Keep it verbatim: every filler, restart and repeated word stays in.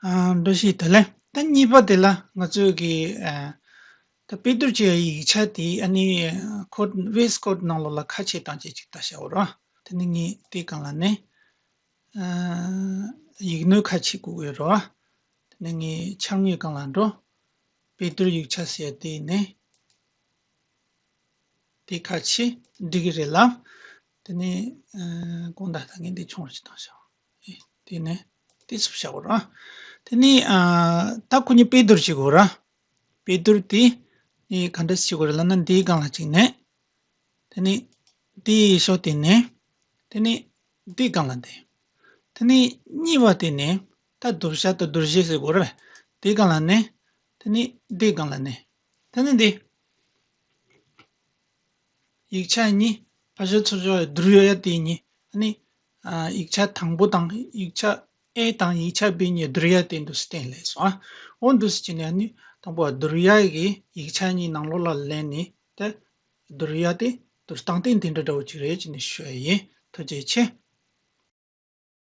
ཨ་འགྲོ་ཤེས་དེ་ལས་ད་གཉིས་པ་དེ་ལ་ང་ཚོས་ཀྱི་ཨ་ད་དཔེ་བསྡུར་བྱེད་ཡིག་ཆ་དེ་ཨ་ནི་ཁོ་ཝི་ཨེས་ཀོཌ་ནང་ལོགས་ལ་ཁ་ཕྱེ་སྟངས་བཅས་ཅིག་ལྟ་བྱའོ་ར། དེ་ནི་ངས་དེའི་སྒང་ལ་ནི་ཨ་ཡིག་སྣོད་ཁ་ཕྱེ་དགོས་ཀྱི་རེད་བ། དེ་ནི་ངས་འཆར་ངོས་སྒང་ལ་འགྲོ། དཔེ་བསྡུར་ཡིག་ཆ་ཟེར་དེ་ནི། དེ་ཁ་ཕྱེ་འགྲིག་གི་རེད་ལ། དེ་ནས་ཨ་དགོངས་དག་ད་ངས་འདི་ཆུང་རུ་ཞིག་བཏང་བཞག་ཨེ་དེ་ནས་དེ་ཚུར་བཞག་རོགས། དེ་ནས་ཨ་ད་ཁོ་གཉིས་དཔེ་བསྡུར་བྱེད་དགོས་ར། དཔེ་བསྡུར་དེ་ནས་ག་འདྲ་བྱེད་དགོས་རེད་ལབ་ན་འདིའི་སྒང་ལ་གཅིག་ནས། དེ་ནས་དེའི་ཤོག་དེ་ནས། དེ་ནས་འདིའི་སྒང་ལ་འདི། དེ་ནས་གཉིས་པ་དེ་ནས་ད་བསྡུར་བྱ་དང་བསྡུར་གཞི་ཟེར་དགོས་རེད། དེའི་སྒང་ལ་ནས། དེ་ནས་འདིའི་སྒང་ལ་ནས། དེ་ནས་འདི། ཡིག་ཆ་གཉིས་ཕལ་ཆེར་ཚུར་ཕྱོགས་བསྡུར་ཡ་དེ་གཉིས་ཨ་ནི་ཨ་ཡིག་ཆ་དང་པོ་དང་ཡིག་ཆ་A དང་ཡིག་ཆ་B གཉིས་བསྡུར་ཡ་དེ་འདུག་སེ་བསྟན་ལས་སོང་ཨ། འོ་འདུག་སེ་བྱས་ནས་ཨ་ནི་དང་པོ་བསྡུར་ཡ་གི་ཡིག་ཆ་གཉིས་ནང་ལོགས་ལ་ལེན་ནས་དེ་བསྡུར་ཡ་དེ་བསྡུར་སྟངས་དེ་འདི་འདྲ་འདྲ་བོ་ཅིག་རེད་ཅེས་ནས་ཞུ་ཡ་ཡིན། ཐུགས་རྗེ་ཆེ།